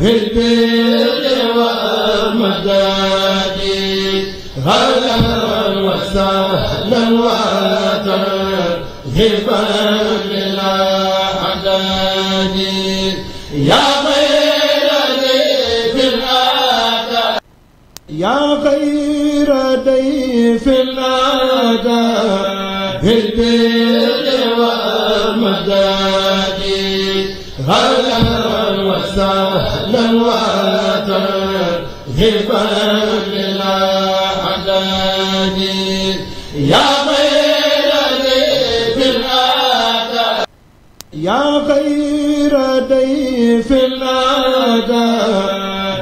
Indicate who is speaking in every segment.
Speaker 1: البر والمداد هلا وسهلا وترحبا للأعداد يا خير ضيف الأتى يا خير ضيف الأتى بالبر والمداد هلا وسهلا وترحبا للأعداد يا خير ضيف الأتى يا خير ضيف الأتى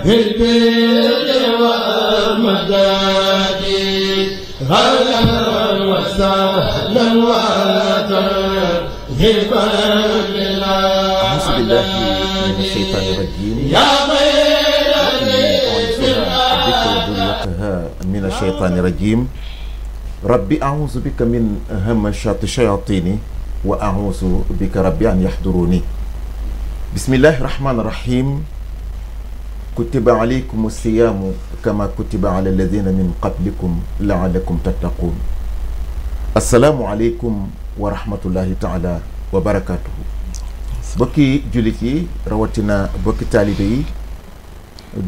Speaker 1: بالبر والمداد هلا وسهلا وترحبا للأعداد يا خير ضيف
Speaker 2: الأتى من الشيطان الرجيم ربي أعوذ بك من همشات الشياطين وأعوذ بك ربي أن يحضروني بسم الله الرحمن الرحيم كتب عليكم الصيام كما كتب على الذين من قبلكم لعلكم تتقون السلام عليكم ورحمة الله تعالى وبركاته bokki jullit yi rawatina bokki taalibe yi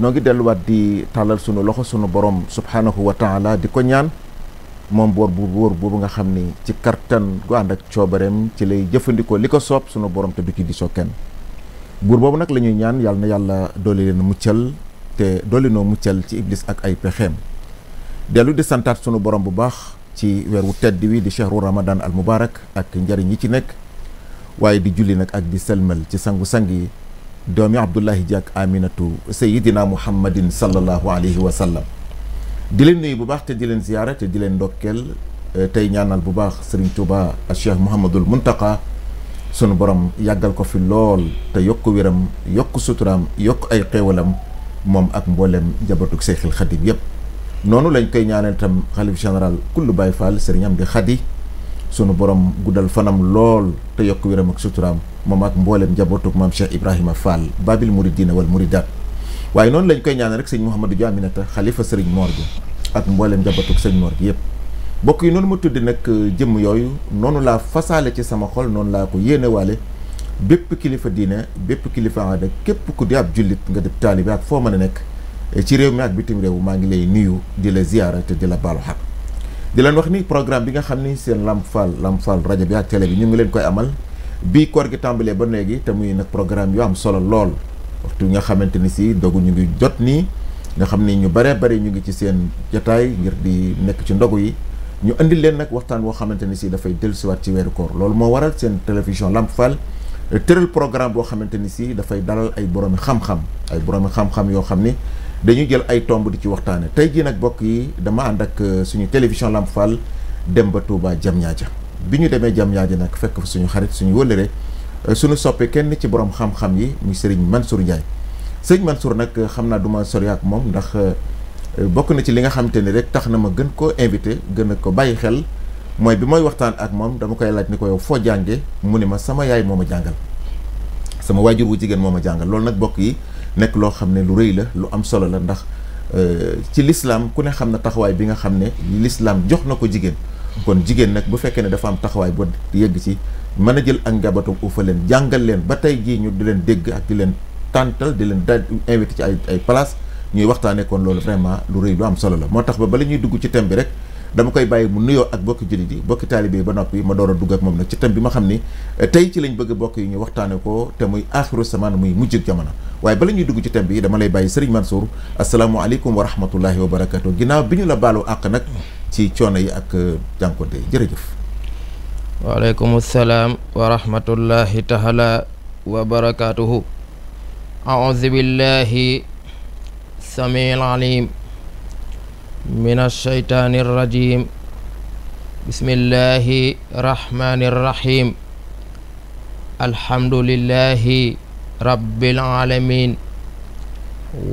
Speaker 2: noo ngi delluwaat di tàllal sunu loxo sunu borom subhanahu wa taala di ko ñaan moom boor bu wóor boobu nga xam ni ci kartan gu ànd ak coobareem ci lay jëfandikoo li ko soob sunu borom te du ci diisoo kenn buur boobu nag la ñuy ñaan yàlla na yàlla dooli leen muccal te dooli noo muccal ci iblis ak ay pexeem dellu di santaat sunu borom bu baax ci weer wu tedd wi di chehru ramadan al mubarak ak njariñ yi ci nekk waaye di julli nag ak di selmal ci sangu-sang yi doomi Abdullahi Diak Aminatu Seydina Muhammadin sallallahu alayhi wa sallam di leen nuyu bu baax te di leen ziyaara te di leen ndokkeel tey ñaanal bu baax Serigne Touba ak Cheikh Mouhamadul Muntaka sunu borom yàggal ko fi lool te yokk wéram yokk suturaam yokk ay xéewalam moom ak mboolem jabatug Seexil Xadim yépp noonu lañ koy ñaanal itam xalif général kullu Baye Fall Serigne Amdi Xadi sunu borom guddal fanam lool te yokk wéram ak suturaam moom ak mboolem jabootug maam Cheikh Ibrahima Fall babil muridina wal muridat waaye noonu lañ koy ñaanal rek sëñ Mouhamadou Dia Aminata xalifa sëriñ Mor gi ak mboolem jabootug sëñ Mor gi yëpp bokk yi noonu ma tuddi nag jëmm yooyu noonu laa fasaale ci sama xol noonu laa ko yéenewaale bépp kilifa diine bépp kilifa aada képp ku di ab jullit nga def taalibe ak foo mën a nekk ci réew mi ak bitim réew maa ngi lay nuyu di la ziyaara te di la baalu xaq di leen wax ni programme bi nga xam ni seen Lamp Fall rajo bi ak télé bi ñu ngi leen koy amal bii koor gi tàmbalee ba léegi te muy nag programme yu am solo lool waxtu nga xamante ni si dogu ñu ngi jot nii nga xam ni ñu baree bari ñu ngi ci seen jotaay ngir di nekk ci ndogu yi ñu andil leen nag waxtaan boo xamante ni si dafay dellusiwaat ci weeru koor loolu moo waral seen télévision Lamp Fall tëral programme boo xamante ni si dafay dalal ay boroomi xam-xam yoo xam ni dañuy jël ay tomb di ci waxtaane tey jii nag bokk yi dama ànd ak suñu télévision Lamp Fall dem ba Touba Diamniadia bi ñu demee Diamniadia nag fekk fa suñu xarit suñu wëllëre suñu soppe kenn ci borom xam-xam yi muy Serigne Mansour Ndiaye Serigne Mansour nag xam naa du ma sori ak moom ndax bokk na ci li nga xamante ni rek tax na ma gën koo invité gën a ko bàyyi xel mooy bi mooy waxtaan ak moom dama koy laaj ni ko yow foo jànge mu ni ma sama yaay moo ma jàngal sama waajur wu jigéen moo ma jàngal loolu nag bokk yi nekk loo xam ne lu rëy la lu am solo la ndax ci l'islam ku ne xam na taxawaay bi nga xam ne l'islam jox na ko jigéen kon jigéen nag bu fekkee ne dafa am taxawaay boo yegg ci mën a jël ak njabootam ufa leen jàngal leen ba tey jii ñu di leen dégg ak di leen tàntal di leen daal invité ci ay place ñuy waxtaanee kon loolu vraiment lu rëy lu am solo la moo tax ba bala ñuy dugg ci thème bi rek dama koy bàyyi mu nuyoo ak bokki jullit yi bokki taalibe ba noppi ma door a dugg ak moom nag ci thème bi ma xam ni tey ci lañ bëgg bokk yi ñu waxtaane ko te muy aaxiru samaan muy mujjug jamono waaye bala ñuy dugg ci thème bi dama lay bàyyi Serigne Mansour asalaamualeykum wa rahmatullahi wa barakatu ginnaaw bi ñu la baaloo àq nag ci coono yi ak jànkonte yi jërëjëf.
Speaker 3: waaleykum salaam wa rahmatullahi taala wa barakatuhu. aouzu billahi samiil alim min alsheytaani irrajim bismillahi rahmani irrahim alhamdulillahi rabbil alamin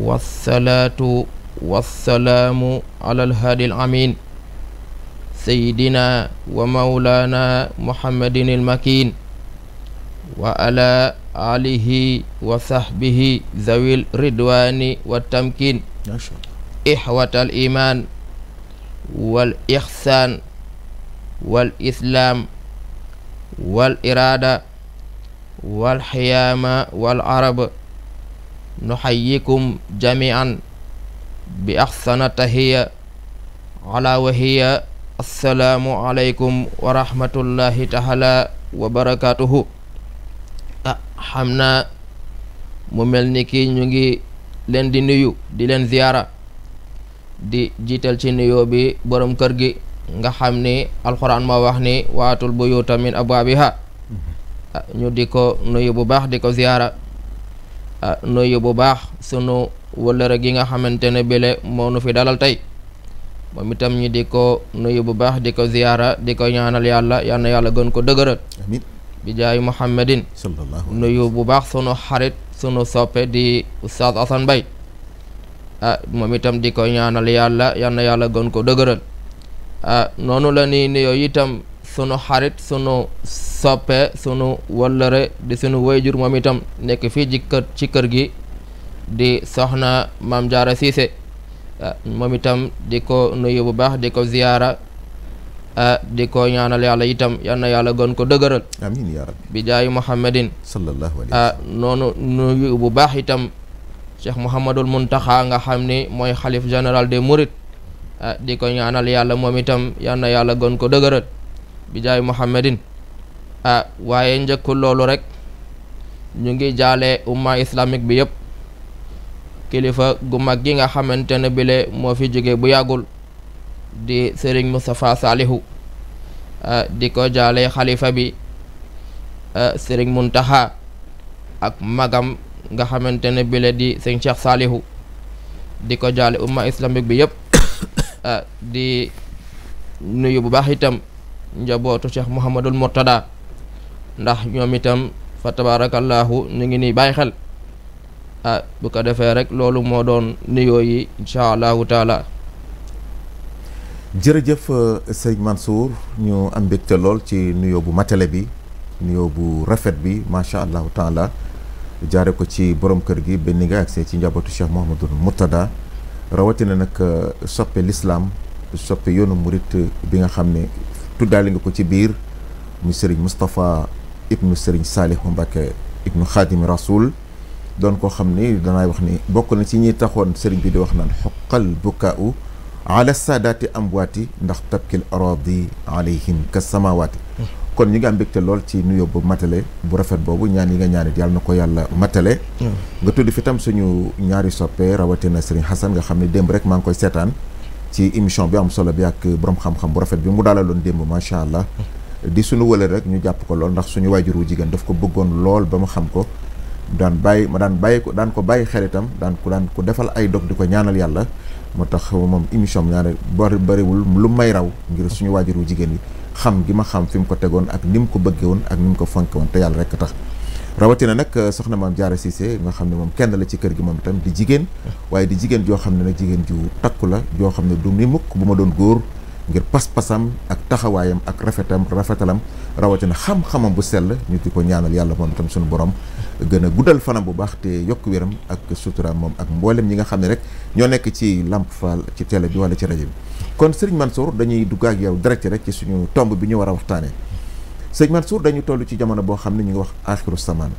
Speaker 3: wassalaatu wassalaamu ala alhaadi alamin sayyidina wa mawlana muhammadin almakin wa ala alihi wa sahbihi zawil ridwani wa tamkin ihwatal iman wal ihsan wal islam wal irada wal xiyama wal arab nuxayikum jamian bi axsana tahiya ala wa hiya assalaamu aleykum wa rahmatullahi taala wa barakatuhu. Xam naa mu mel ni ki ñu ngi leen di nuyu di leen ziyaara di jiital ci nuyoo bi borom kër gi nga xam ni alxuraan moo wax ni waatul buyuuta min abwaabiha ñu di ko nuyu bu baax di ko ziyaara nuyu bu baax sunu wëllëre gi nga xamante ne bile moo nu fi dalal tey moom itam ñi di ko nuyu bu baax di ko ziyaara di ko ñaanal yàlla yal na yàlla gën ko dëgëral amiin bi jaay muhammadin nuyu bu baax sunu xarit sunu soppe di Oustaz Assane Mbaye moom itam di ko ñaanal yàlla yal na yàlla gën ko dëgëral noonu la ni nuyoo itam sunu xarit sunu soppe sunu wëllëre di sunu wayjur moom itam nekk fii ci kër gi di soxna Maam Jaara Siise moom itam di ko nuyu bu baax di ko ziyaara di ko ñaanal yàlla itam yal na yàlla gën ko dëgëral
Speaker 2: amiin yaa rabbi
Speaker 3: bi jaayi muhammadin
Speaker 2: sallallahu alayhi wa sallam
Speaker 3: noonu nuyu bu baax itam Cheikh Mouhamadul Muntaxa nga xam ni mooy xalif général des mourides di ko ñaanal yàlla moom itam yal na yàlla gën ko dëgëral bi jaayi muhammadin waaye njëkkul loolu rek ñu ngi jaale umma islamique bi yëpp kilifa gu mag gi nga xamante ne bile moo fi jóge bu yàggul di Serigne Moustapha Salihu di ko jaale xalifa bi Serigne Muntaxa ak magam nga xamante ne bile di Serigne Cheikh Salihu di ko jaale umma islamique bi yëpp di nuyu bu baax itam njabootu Cheikh Mouhamadul Murtada ndax ñoom itam fa tabarakallahu ñu ngi nii bàyyi xel bu ko defee rek loolu moo doon nuyoo yi incha allahu taala.
Speaker 2: jërëjëf sëñ Mansour ñu am mbégte lool ci nuyoo bu matale bi nuyoo bu rafet bi macha allahu taala jaare ko ci borom kër gi benn nga agsee ci njabootu Cheikh Mouhamadul Murtada rawatina nag soppe l'islam soppe yoonu murit bi nga xam ne tuddaale nga ko ci biir muy Serigne Moustapha ibnu Serigne Salihu Mbacké ibnu Xaadimi Rasoul doon koo xam ni danaay wax ni bokk na ci ñi taxoon Serigne bi di wax naan xoqal bukaau ala saadaati amwaati ndax tabkil aradi alayhim ka samawaati kon ñi nga am mbégte lool ci nuyoo bu matale bu rafet boobu ñaan yi nga ñaanit yàlla na ko yàlla matale nga tudd fi tam suñu ñaari soppe rawatina Serigne Hassan nga xam ne démb rek maa ngi koy seetaan ci émission bi am solo bi ak borom xam-xam bu rafet bi mu dalaloon démb macha allah di suñu wële rek ñu jàpp ko lool ndax suñu waajur wu jigéen daf ko bëggoon lool ba mu xam ko daan ko bàyyi xaritam daan ko defal ay dog di ko ñaanal yàlla moo tax moom émission bi ñaare bariwul lu may raw ngir suñu waajur wu jigéen yi xam gi ma xam fi mu ko tegoon ak ni mu ko bëggee woon ak ni mu ko fonke woon te yàlla rek tax rawatina nag soxna Maam Jaara Siise nga xam ne moom kenn la ci kër gi moom itam di jigéen waaye di jigéen joo xam ne nag jigéen ju takku la joo xam ne du ni mukk bu ma doon góor ngir pas-pasam ak taxawaayam ak rafetalam rawatina xam-xamam bu sell ñu di ko ñaanal yàlla moom itam suñu borom gën a guddal fanam bu baax te yokk wéram ak suturaam moom ak mboolem ñi nga xam ne rek ñoo nekk ci Lamp Fall ci télé bi wala ci rajo bi kon Serigne Mansour dañuy dugg ak yow direct rek ci suñu tomb bi ñu war a waxtaanee Serigne Mansour dañu toll ci jamono boo xam ne ñu ngi wax axiru samaan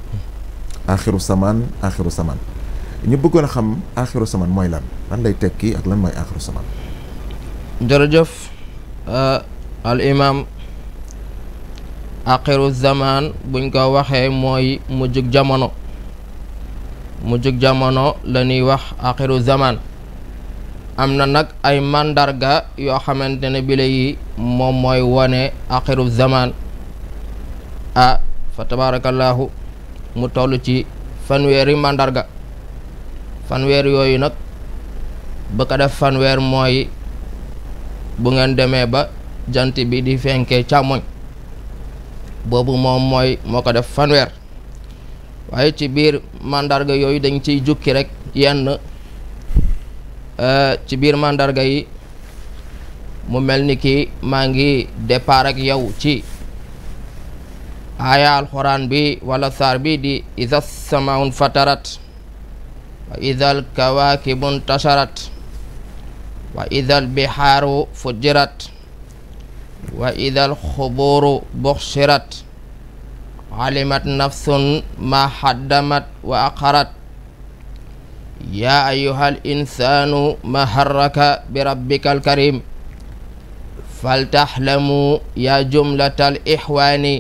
Speaker 2: ñu bëggoon a xam axiru samaan mooy lan lay tekki ak lan mooy axiru samaan.
Speaker 3: jërëjëf al imam axiru zaman buñ ko waxee mooy mujjug jamono la ñuy wax axiru zaman am na nag ay mandarga yoo xamante ne bile yi moom mooy wone axiru zaman fa tabarakallahu mu toll ci fanweeri mandarga fanweer yooyu nag ba ko def fanweer mooy bu ngeen demee ba jant bi di fenkee càmmoñ boobu moom moo ko def fanweer waaye ci biir mandarga yooyu dañ ciy jukki rek yenn ci biir mandarga yi mu mel ni ki maa ngi départ ak yow ci aaya alxuraan bi wala saar bi di iza samaun fatarat wa idal kawaakibu ntasharat wa idal bihaaru fujirat wa idal xuburu buxshirat alimat nafsun ma xaddamat wa aqarat yaa ayyuhal insaanu ma harraka bi rabbikal karim faltaxlamu yaa jumlatal ixwaani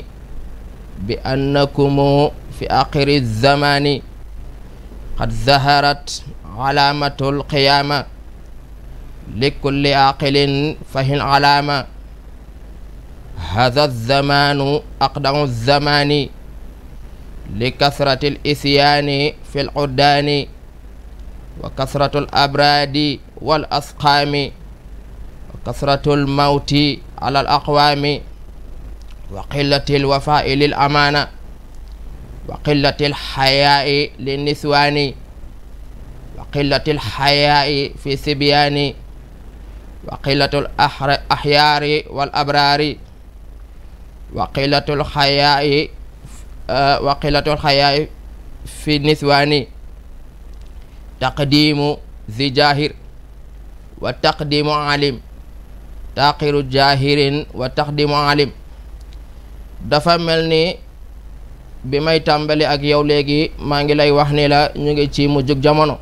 Speaker 3: bi annakumu fi aaxiri zamaani qad zaharat alaamatul qiyaama likulli aaqilin fahin alaama haaza zamaanu aqdamu zamaani likasratil isyaani fil uddaani wa kasratul abraadi wal asqaami wa kasratul mawti alal aqwaami wa qillatil wafaa'i lil amaana wa qillatil xayaa'i lin niswaani wa qillatil xayaa'i fi sibyaani wa qillatul axyaari wal abraari wa qillatul xayaa'i fi niswaani taqdiimu zi jaahir wa taqdiimu alim taaxiru jaahirin wa taqdiimu alim. dafa mel ni bi may tàmbali ak yow léegi maa ngi lay wax ni la ñu ngi ci mujjug jamono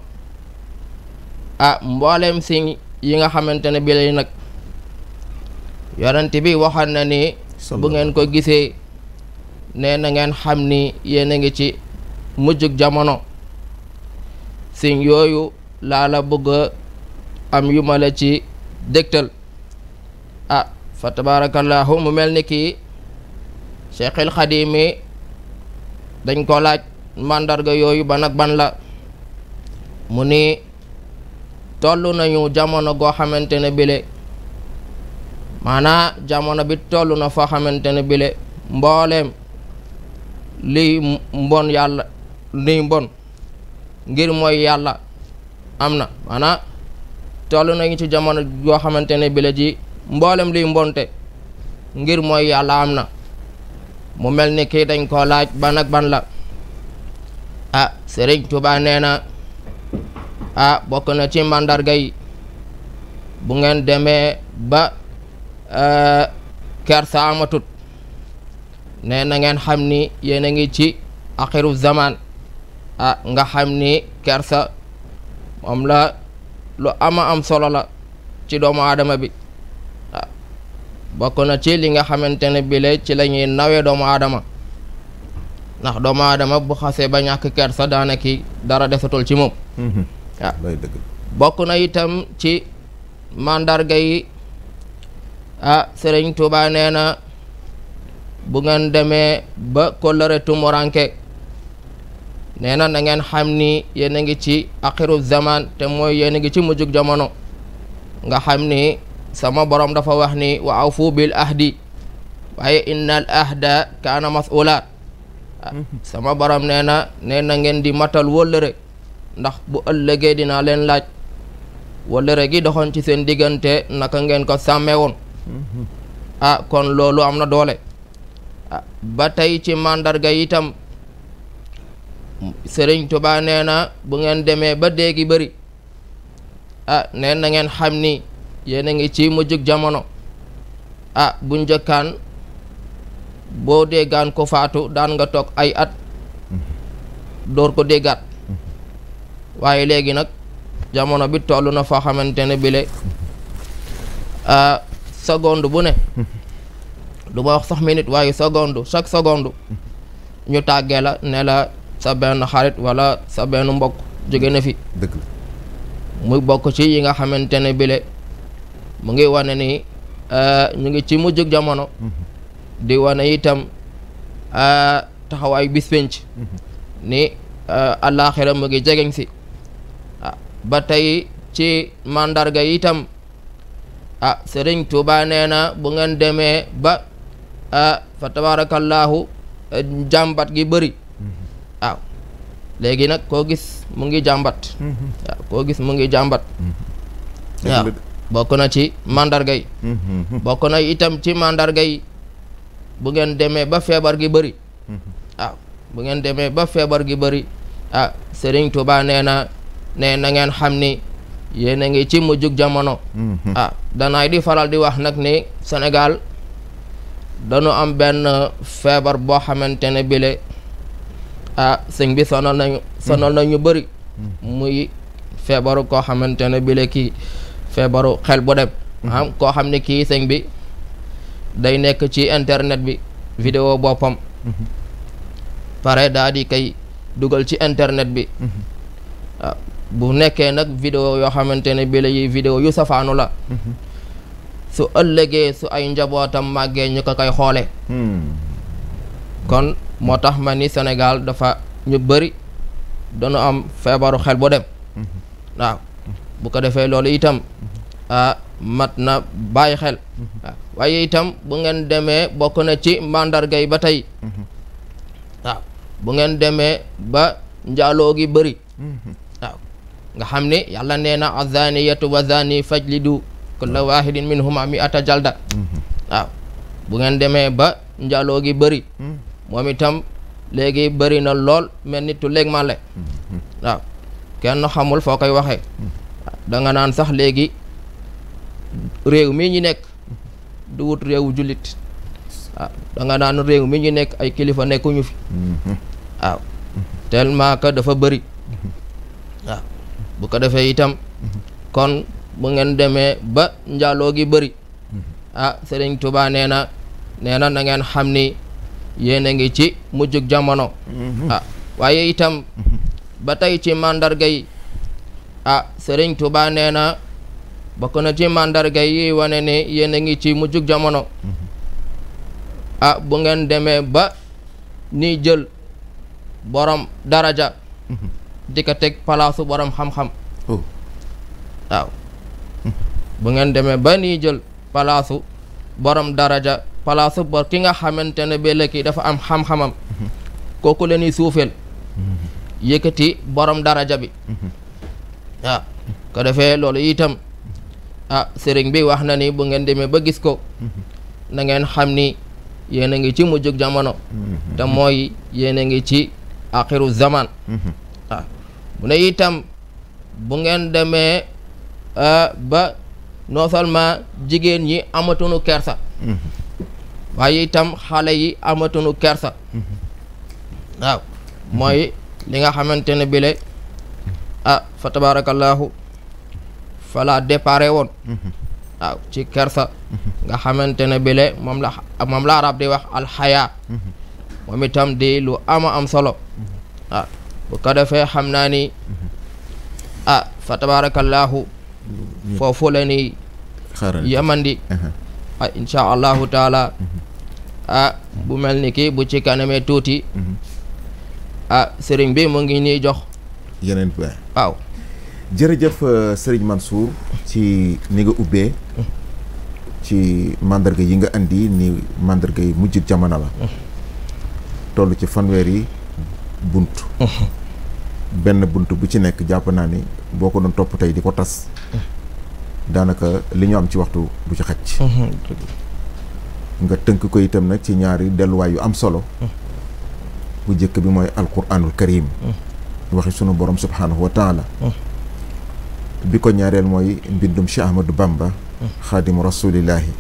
Speaker 3: mboolem si yi nga xamante ne bi lay nag yonent bi waxoon na ni bu ngeen ko gisee nee na ngeen xam ni yéen a ngi ci mujjug jamono si yooyu laa la bëgg am yu ma la ci dégtal fa tabarakallahu mu mel ni kii Cheikhul Xadimi dañ ko laaj màndarga yooyu ban ak ban la mu ni toll nañu jamono goo xamante ne bile maanaa jamono bi toll na foo xamante ne bile mbooleem liy mbon yàlla liy mbon ngir mooy yàlla am na maanaa toll nañu ci jamono goo xamante ne bile ji mboolem liy mbonte ngir mooy yàlla am na mu mel ni kii dañ ko laaj ban ak ban la Sëriñ Tuubaa nee na bokk na ci màndarga yi bu ngeen demee ba kersa amatut nee na ngeen xam ni yéen a ngi ci axiru zaman nga xam ni kersa moom la lu am solo la ci doomu aadama bi bokk na ci li nga xamante ne bile ci la ñuy nawee doomu aadama ndax doomu aadama bu xasee ba ñàkk kersa daanaki dara desatul ci moom bokk na itam ci màndarga yi Sëriñ Tuubaa nee na bu ngeen demee ba kóllëre tumuranke nee na na ngeen xam ni yéen a ngi ci axiru zaman te mooy yéen a ngi ci mujjug jamono nga xam ni sama borom dafa wax ni wa awfu bil ahdi waaye innal ahda kaana mas'uula sama borom nee na ngeen di matal wóllëre ndax bu ëllëgee dinaa leen laaj wóllëre gi doxoon ci seen diggante naka ngeen ko sàmmee woon kon loolu am na doole ba tey ci màndarga itam Sëriñ Tuubaa nee na bu ngeen demee ba déegi bëri nee na ngeen xam ni yéen a ngi ci mujjug jamono bu njëkkaan boo déggaan ko faatu daan nga toog ay at door ko déggaat waaye léegi nag jamono bi toll na foo xamante ne bile seconde bu ne du ma wax sax minute waaye chaque seconde ñu tàggee la ne la sa benn xarit wala sa benn mbokk jóge na fi
Speaker 2: dëgg
Speaker 3: muy bokk ci yi nga xamante ne bile mu ngi wane ni ñu ngi ci mujjug jamono di wane itam taxawaay bis penc ni àllaaxira mu ngi jegeñ si ba tey ci màndarga itam Sëriñ Tuubaa nee na bu ngeen demee ba fa tabaarakallaahu jàmbat gi bëri waaw léegi nag koo gis mu ngi jàmbat waaw koo gis mu ngi jàmbat waaw bokk na ci mandarga yi bokk na itam ci mandarga yi bu ngeen demee ba feebar gi bëri waaw bu ngeen demee ba feebar gi bëri Sëriñ Tuubaa nee na ngeen xam ni yéen a ngi ci mujjug jamono. danaay di faral di wax nag ni Sénégal dañu am benn feebar boo xamante ne bile sëñ bi sonal nañu bëri. muy feebaru koo xamante ne bile kii feebaru xel bu dem. koo xam ne kii sëñ bi day nekk ci internet bi vidéo boppam. pare daa di kay dugal ci internet bi. bu nekkee nag vidéo yoo xamante ne bile yi vidéo yu safaanu la. su ëllëgee su ay njabootam màggee ñu ko koy xoole kon moo tax ma ni Sénégal dafa ñu bëri dañu am feebaru xel bu dem. waaw bu ko defee loolu itam mat na bàyyi xel. waaye itam bu ngeen demee bokk na ci màndarga yi ba tey. waaw bu ngeen demee ba njaaloo gi bëri. waaw nga xam ni yàlla nee na azaniyatu wa zani fajlidu kulla wahidin minhuma mi'ata jalda. waaw bu ngeen demee ba njaaloo gi bëri. moom itam léegi bëri na lool mel ni tu léeg male. waaw kenn xamul foo koy waxee. da nga naan sax léegi réew mi ñu nekk du wut réewu jullit. waaw da nga naan réew mi ñu nekk ay kilifa nekkuñu fi. waaw tellement que dafa bëri. waaw bu ko defee itam kon bu ngeen demee ba njaaloo gi bëri. Sëriñ Tuubaa nee na na ngeen xam ni yéen a ngi ci mujjug jamono. waaye itam ba tey ci mandarga yi Sëriñ Tuubaa nee na bokk na ci mandarga yi wane ne yéen a ngi ci mujjug jamono. bu ngeen demee ba ni jël borom daraja di ko teg palaasu borom xam-xam. waaw bu ngeen demee ba ni jël palaasu borom daraja palaasu ki nga xamante ne ba léegi dafa am xam-xamam. kooku la ñuy suufeel. yëkkati borom daraja bi. waaw ko defee loolu itam sëriñ bi wax na ni bu ngeen demee ba gis ko na ngeen xam ni yéen a ngi ci mujjug jamono. te mooy yéen a ngi ci axiru zaman. waaw bu ne itam bu ngeen demee ba non seulement jigéen ñi amatunu kersa. waaye itam xale yi amatunu kersa. waaw mooy li nga xamante ne bile fa tabarakallahu fa la déparé woon. waaw ci kersa. nga xamante ne bile moom la arab di wax alxaya. moom itam di lu am solo. waaw bu ko defee xam naa ni fa tabarakallahu foofu la ni yamandi. insha allahu taala bu mel ni ki bu ci kanamee tuuti. sëriñ bi mu ngi nii jox
Speaker 2: yeneen point.
Speaker 3: waaw
Speaker 2: jërëjëf sëriñ Mansour ci ni nga ubbee ci mandarga yi nga andi ni mandarga yi mujjug jamono la. toll ci fanweeri bunt. benn bunt bu ci nekk jàpp naa ni boo ko doon topp tey di ko tas. daanaka li ñu am ci waxtu bu ci xaj. nga tënk ko itam nag ci ñaari delluwaay yu am solo. bu njëkk bi mooy alquranul karim. waxi sunu borom subhanahu wa taala. bi ko ñaareel mooy mbindum Cheikh Ahmadou Bamba. xaadimu rasulillahi.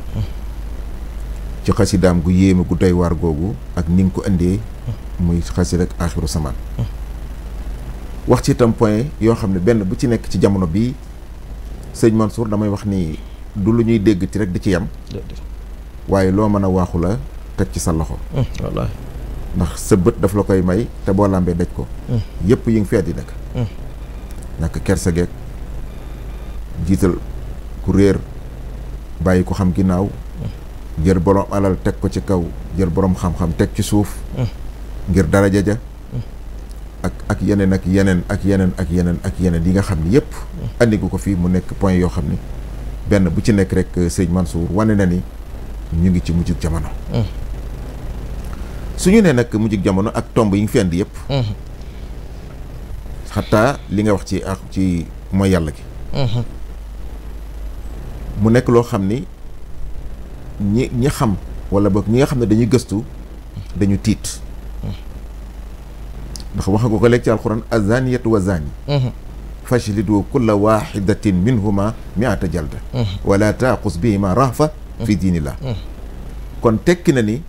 Speaker 2: ci xasidaam gu yéeme gu doy waar googu ak ni nga ko indee. muy xasida ak axiru samaan. wax ci itam point yoo xam ne benn bu ci nekk ci jamono bii sëñ Mansour damay wax ni du lu ñuy dégg ci rek di ci yem. waaye loo mën a waaxu la teg ci sa loxo.
Speaker 3: wallaahi
Speaker 2: ndax sa bët daf la koy may te boo làmbee daj ko. yëpp yi ngi feet yi nag. ñàkk kersa geek jiital ku réer bàyyi ko xam ginnaaw. jël borom alal teg ko ci kaw jël borom xam-xam teg ci suuf. ngir daraja ja ak yeneen ak yeneen ak yeneen ak yeneen ak yeneen yi nga xam ni yëpp. andi ko fii mu nekk point yoo xam ni benn bu ci nekk rek sëñ Mansour wane na ni ñu ngi ci mujjug jamono. su ñu nee nag mujjug jamono ak tomb yi ngi fi andi yëpp. xataa li nga wax ci mooy yàlla gi. mu nekk loo xam ni ñi xam wala boog ñi nga xam ne dañuy gëstu dañu tiit. ndax wax nga ko léegi ci alquran azaniyatu wa zani fajlidu kulla waxidatin minhuma miata jalda wala taaqus bihima rahfa fi diinillah kon tekki na ni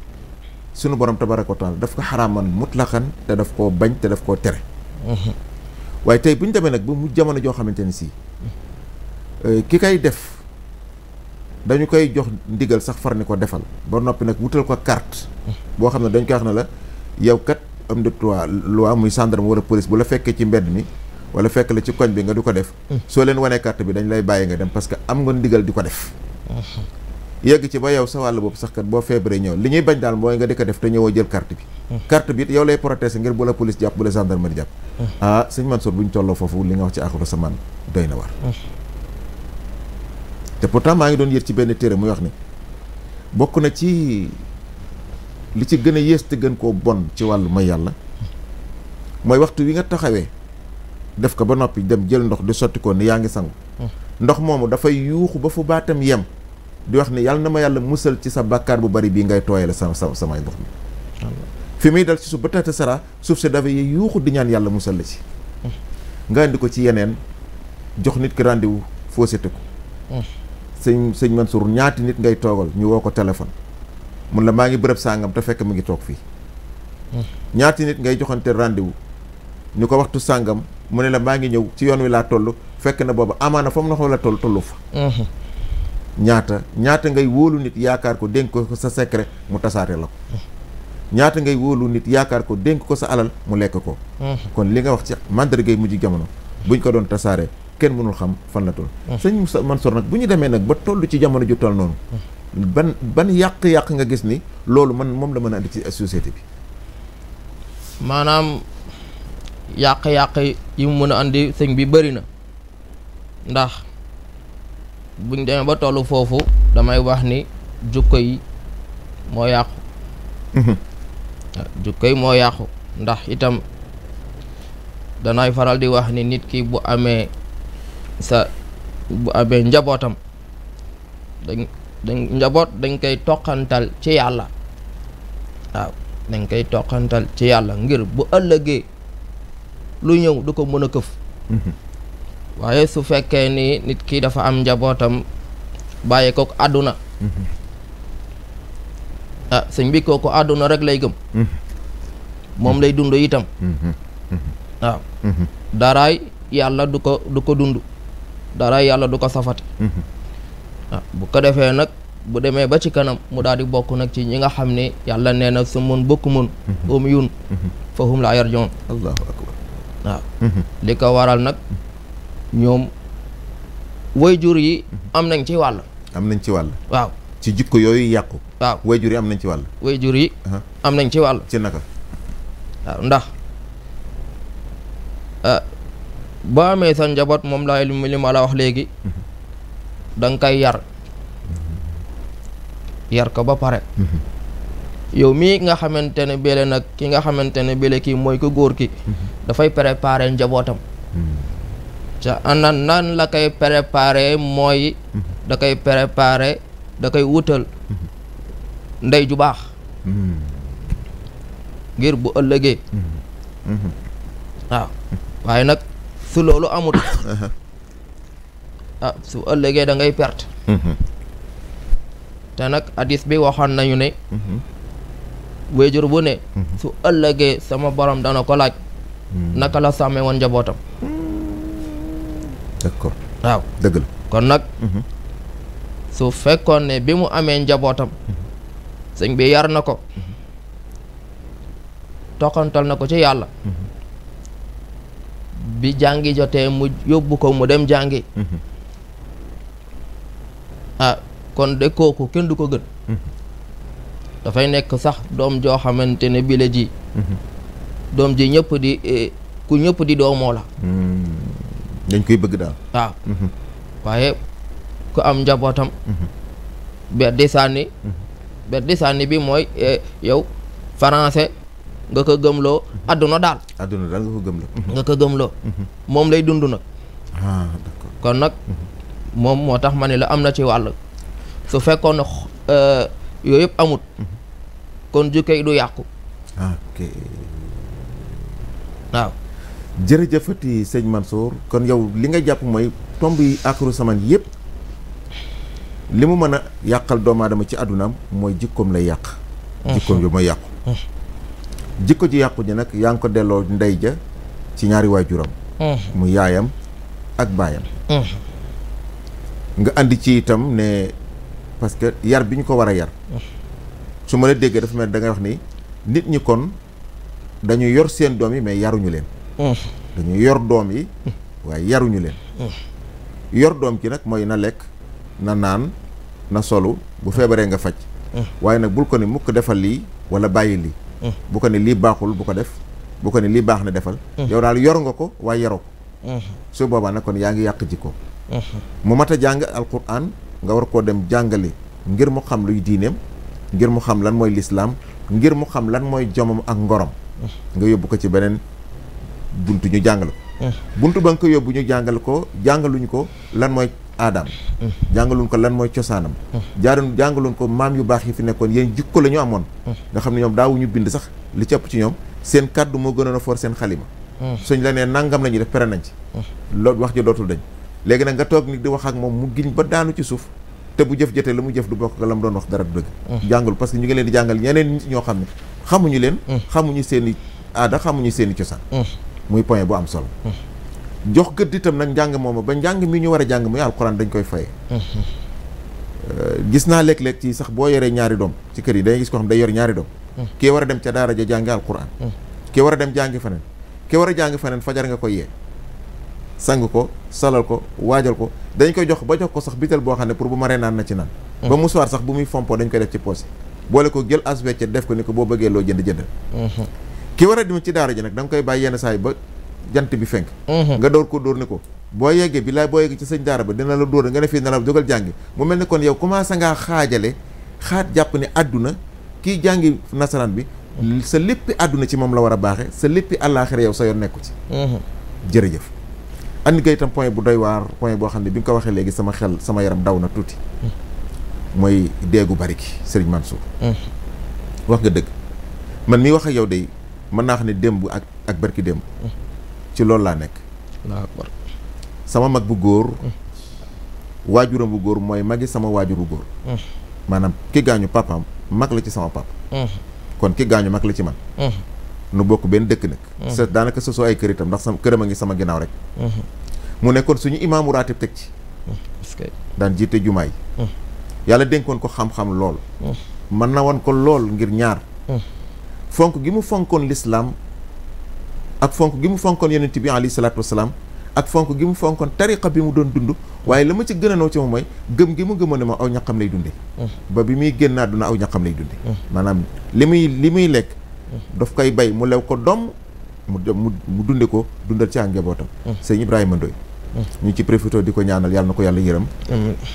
Speaker 2: sunu borom tabaraka wa taala daf ko xaraaman mutlaqan te daf koo bañ te daf koo tere waaye tey bu ñu demee nag ba mu jamono joo xamante ni si ki kay def dañu koy jox ndigal sax far ni ko defal ba noppi nag wutal ko carte boo xam ne dañ koy wax ne la yow kat am de loi muy gendarme wala police bu la fekkee ci mbedd mi wala fekk la ci koñ bi nga du ko def soo leen wanee carte bi dañ lay bàyyi nga dem parce que am nga ndigal di ko def yegg ci ba yow sa wàll boobu sax kat boo feebaree ñëw li ñuy bañ daal mooy nga di ko def te ñëwoo jël carte bi carte bi it yow lay protéger ngir bu la police jàpp bu la gendarmerie jàpp ah sëñ Mansour bu ñu tolloo foofu li nga wax ci axiru samaan doy na war te pourtant maa ngi doon yër ci benn téere muy wax ni bokk na ci li ci gën a yées te gën koo bon ci wàllu may yàlla mooy waxtu wi nga taxawee def ko ba noppi dem jël ndox di sotti ko ni yaa ngi sangu ndox moomu dafay yuuxu ba fu baatam yem di wax ni yàlla na ma yàlla musal ci sa bàkkaar bu bari bii ngay tooyale samay ndox mi fi muy dal ci suuf ba tata sara suuf si dafay yuuxu di ñaan yàlla musal la ci nga indi ko ci yeneen jox nit ki rendez-vous fausseté ko sëñ Mansour ñaati nit ngay toogal ñu woo ko téléphone mun la maa ngi bërëb sàngam te fekk mu ngi toog fii ñaati nit ngay joxante rendez-vous ñu ko waxtu sàngam mu ne la maa ngi ñëw ci yoon wi laa toll fekk na boobu amaana fa mu na xaw la tollu fa ñaata ngay wóolu nit yaakaar ko dénk ko sa secret mu tasaare la ko ñaata ngay wóolu nit yaakaar ko dénk ko sa alal mu lekk ko kon li nga wax ci mandargay mujj jamono buñ ko doon tasaare kenn mënul xam fan la toll sëñ Mansour nag bu ñu demee nag ba toll ci jamono ju toll noonu ban yàq-yàq nga gis ni loolu moom la mën a andi ci société bi
Speaker 3: maanaam yàq-yàq yi mu mën a andi sëñ bi bëri na ndax buñ demee ba tollu foofu damay wax ni jukko yi moo yàqu jukko yi moo yàqu ndax itam danay faral di wax ni nit ki bu amee njabootam njaboot dañ koy toqantal ci yàlla waaw dañ koy toqantal ci yàlla ngir bu ëllëgee lu ñëw du ko mën a këf waaye su fekkee ni nit ki dafa am njabootam bàyyi ko àdduna sëñ bi kooku àdduna rek lay gëm moom lay dund itam waaw daraay yàlla du ko dund daraay yàlla du ko safati waaw bu ko defee nag bu demee ba ci kanam mu daal di bokk nag ci ñi nga xam ne yàlla nee na su mun bokk mun umyun fahum laa yarji'un
Speaker 2: allahu akbar
Speaker 3: waaw li ko waral nag ñoom waajur yi am nañ ci wàll
Speaker 2: waaw ci jikko yooyu yàqu
Speaker 3: waaw
Speaker 2: waajur yi am nañ ci wàll
Speaker 3: waajur yi am nañ ci wàll
Speaker 2: ci naka
Speaker 3: waaw ndax boo amee sa njaboot moom laa li ma la wax léegi da nga koy yar ko ba pare yow mii nga xamante ne bele nag ki nga xamante ne bele kii mooy ko góor ki dafay préparer njabootam ca ana nan la koy préparer mooy da koy préparer da koy wutal ndey ju baax ngir bu ëllëgee waaw waaye nag su loolu amut su ëllëgee da ngay perte te nag hadis bi waxoon nañu ne wéjur bu ne su ëllëgee sama borom dana ko laaj naka la sàmmee woon njabootam
Speaker 2: d'accord
Speaker 3: waaw
Speaker 2: dëgg la
Speaker 3: kon nag su fekkoon ne bi mu amee njabootam sëñ bi yar na ko toqantal na ko ci yàlla bi jàngi jotee mu yóbbu ko mu dem jàngi kon de kooku kenn du ko gën dafay nekk sax doom joo xamante ne bi la ji doom ji ñëpp di ku ñëpp di doomoo la
Speaker 2: dañ koy bëgg daal
Speaker 3: waaw waaye ku am njabootam beddi sànni bi mooy yow français nga ko gëmloo adduna daal nga ko gëmloo moom lay dund nag
Speaker 2: d'accord
Speaker 3: kon nag moom moo tax ma ne la am na ci wàll su fekkoon ne yooyu yëpp amut kon jukko yi du yàqu waaw
Speaker 2: jërëjëfati sëñ Mansour kon yow li nga jàpp mooy tomb yi aaxiru zaman yëpp li mu mën a yàqal doomu aadama ci àddunaam mooy jikkoom lay yàq. jikkoom bi mooy yàqu. jikko ji yàqu ji nag yaa ngi ko delloo ndey ja ci ñaari waajuram. mu yaayam ak baayam. nga andi ci itam ne parce que yar bi ñu ko war a yar. su ma la déggee dafa mel da ngay wax ni nit ñi kon dañu yor seen doom yi mais yaruñu leen. dañu yor doom yi waaye yaruñu leen. yor doom ki nag mooy na lekk na naan na solu bu feebaree nga faj. waaye nag bul ko ni mukk defal lii wala bàyyi lii. bu ko ne lii baaxul bu ko def bu ko ne lii baax na defal. yow daal yor nga ko waaye yaroo ko. su boobaa nag kon yaa ngi yàq jikko. mu mat a jàng alquran nga war koo dem jàngali ngir mu xam luy diineem ngir mu xam lan mooy lislaam ngir mu xam lan mooy jomam ak ngorom. nga yóbbu ko ci beneen buntu ñu jàngal ko. buntu ba nga ko yóbbu ñu jàngal ko jàngaluñ ko lan mooy aadaam. jàngaluñ ko lan mooy cosaanam. jàngaluñ ko maam yu baax yi fi nekkoon yéen jikko la ñu amoon. nga xam ne ñoom daawuñu bind sax li ci ëpp ci ñoom seen kàddu moo gënoon a for seen xalima. suñ la nee nangam la ñuy def pere nañ ci. loolu wax ji dootul dañ. léegi nag nga toog nit di wax ak moom mu giñ ba daanu ci suuf te bu jëf jotee la mu jëf du bokk la mu doon wax dara du dëgg. jàngul parce que ñu ngi leen di jàngal ñeneen nit ñoo xam ne xamuñu leen. xamuñu seen i aada xamuñu seen i cosaan. muy point bu am solo. jox gëdd itam nag njàng moomu ba njàng mi ñu war a jàng muy alxuraan dañ koy faye. gis naa léeg-léeg ci sax boo yoree ñaari doom ci kër yi day gis ko xam day yor ñaari doom. kii war a dem ca daara ja jàngi alxuraan. kii war a dem jàngi feneen. kii war a jàngi feneen fajar nga koy yee. sang ko salal ko waajal ko dañ koy jox ba jox ko sax bitel boo xam ne pour bu maree naan na ci naan. ba mu soir sax bu muy fompoo dañ koy def ci poos boole ko jël as wecce def ko ni ko boo bëggee loo jënd. ki war a dem ci daara ji nag da nga koy bàyyi yenn saa yi ba jant bi fenk. nga door ko dóor ni ko boo yeggee bi laay boo yeggee ci sëñ daara ba dina la dóor nga ne fii na la jógal jàngi mu mel ni kon yow commencé ngaa xaat jàpp ne àdduna kii jàngi nasaraan bi sa léppi àdduna ci moom la war a baaxe sa léppi àllaaxira yow sa yoon nekku ci. jërëjëf andi nga itam point bu doy waar point boo xam ne bi nga ko waxee léegi sama yaram daw na tuuti. mooy deegu bari ki sëriñ Mansour. wax nga dëgg man mii wax ak yow de mën naa xam ne démb ak barki démb. ci loolu laa nekk. sama mag bu góor. waajuram bu góor mooy magi sama waajur bu góor. maanaam ki gaañu papaam mag la ci sama papa. kon ki gaañu mag la ci man. nu bokk benn dëkk nag. sa daanaka sosoo ay kër itam ndax sama këram a ngi sama ginnaaw rek. mu nekkoon suñu imaamu raatib teg ci. daan jiite jumaa yi. yàlla dénkoon ko xam-xam lool. mën na woon ko lool ngir ñaar. fonk gi mu fonkoon lislaam ak fonk gi mu fonkoon yonent bi alayhi salaatu wasalaam ak fonk gi mu fonkoon tariqa bi mu doon dund waaye la ma ci gën a naw ci moom mooy gëm gi mu gëmoon ne ma aw ñaqam lay dunde ba bi muy génn àdduna aw ñaqam lay dunde maanaam li muy lekk daf koy bay mu lew ko doom mu dunde ko dundal ci ak njabootam sëñ Ibrahima Ndoye ñu ci profité di ko ñaanal yàlla na ko yàlla yërëm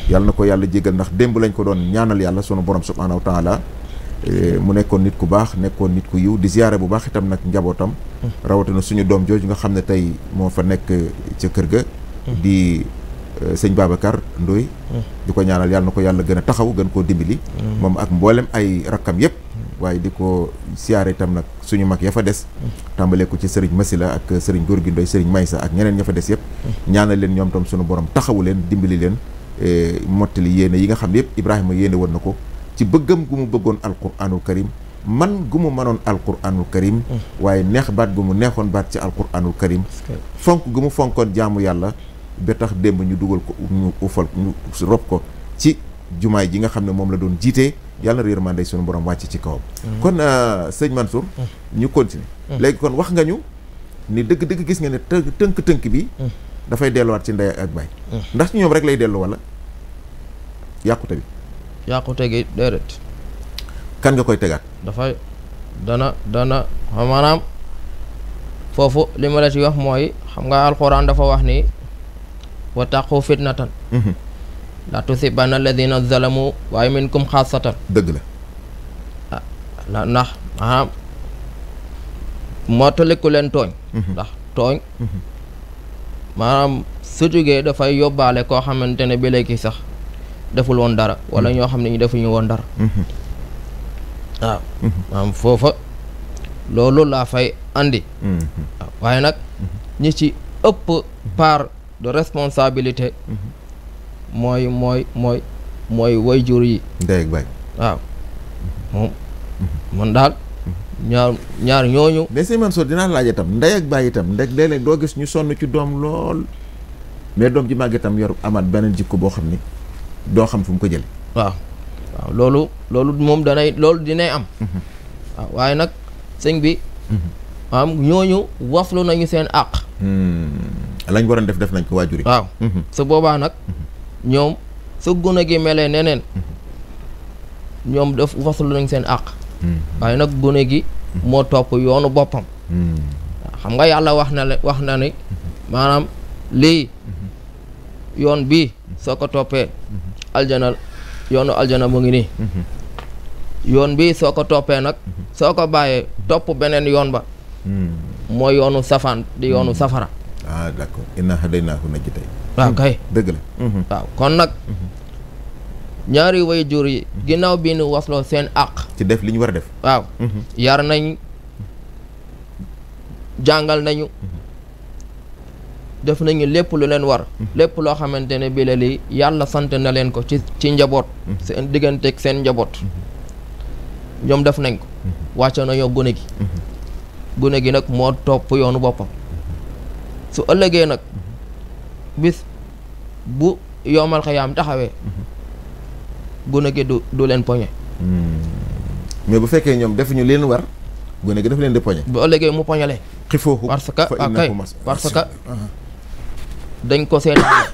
Speaker 2: yàlla na ko yàlla jégal ndax démb lañ ko doon ñaanal yàlla sunu borom subhaanahu wa taala mu nekkoon nit ku baax nekkoon nit ku yiw di ziyaare bu baax itam nag njabootam rawatina suñu doom jooju nga xam ne tey moo fa nekk ca kër ga di sëñ Babacar Ndoye di ko ñaanal yàlla na ko yàlla gën a taxaw gën koo dimbali moom ak mboolem ay rakkam yëpp waaye di ko siyaare itam nag suñu mag ya fa des tàmbalee ko ci sëriñ Masila ak sëriñ Gorgui Ndoye sëriñ Maysa ak ñeneen ña fa des yëpp ñaanal leen ñoom tam suñu borom taxawu leen dimbali leen mottali yéene yi nga xam ne yëpp Ibrahima yéene woon na ko ci bëggam gu mu bëggoon alquranul karim man gu mu mënoon alquranul karim waaye neex baat gu mu neexoon baat ci alquranul karim fonk gu mu fonkoon jaamu yàlla ba tax démb ñu dugal ko ñu ufal ñu rob ko ci jumaay ji nga xam ne moom la doon jiitee yàlla na yërmande sunu borom wàcc ci kawam kon sëñ Mansour ñu continuer léegi kon wax nga ñu ni dëgg-dëgg gis nga ne tënk bi dafay delluwaat ci ndey ak baay ndax ci ñoom rek lay dellu wala yàqute bi
Speaker 3: yàqute gi déedéet
Speaker 2: kan nga koy tegaat
Speaker 3: dafay dana maanaam foofu li ma la ci wax mooy xam nga alxuraan dafa wax ni wattaqu fitnatan la tusibanna alladina zalamu waaye minkum xaasatan
Speaker 2: dëgg
Speaker 3: la ndax maanaam mottaliku leen tooñ ndax tooñ maanaam su jógee dafay yóbbaale koo xamante ne bi léegi sax deful woon dara wala ñoo xam ne ñu defuñu woon dara waaw maanaam foofa loolu laa fay andi waaw waaye nag ñi ci ëpp part de responsabilité mooy waajur yi
Speaker 2: ndey ak baay
Speaker 3: waaw moom man daal ñaar ñooñu
Speaker 2: mais sëñ Mansour dinaa laaj itam ndey ak baay itam ndek léeg-léeg doo gis ñu sonn ci doom lool mais doom ji màgg itam yor amaat beneen jikko boo xam ni doo xam fu mu ko jële
Speaker 3: waaw loolu moom loolu dinay am waaw waaye nag sëñ bi am ñooñu waslu nañu seen àq
Speaker 2: lañ waroon def nañ ko waajur yi
Speaker 3: waaw su boobaa nag ñoom su gune gi melee neneen ñoom def waslu nañ seen àq waaye nag gune gi moo topp yoonu boppam xam nga yàlla wax na ni maanaam lii yoon bii soo ko toppee yoonu aljana mu ngi nii yoon bii soo ko toppee nag soo ko bàyyee topp beneen yoon ba mooy yoonu safaan di yoonu safara
Speaker 2: d'accord inna hadaynaahu najdayn
Speaker 3: waaw kay
Speaker 2: dëgg la
Speaker 3: waaw kon nag ñaari waajur yi ginnaaw bi nu wasloo seen àq
Speaker 2: ci def li ñu war a def
Speaker 3: waaw yar nañ jàngal nañu def nañu lépp lu leen war lépp loo xamante ne bi la lii yàlla sant na leen ko ci njaboot seen digganteeg seen njaboot ñoom def nañ ko wàcce nañoo gune gi nag moo topp yoonu boppam su ëllëgee nag bis bu yoomal xiyaam taxawee gune gi du leen poñe
Speaker 2: mais bu fekkee ñoom defuñu leen war gune gi daf leen di poñe
Speaker 3: bu ëllëgee mu poñe leen
Speaker 2: xifoohu
Speaker 3: parce que dañ ko seetaan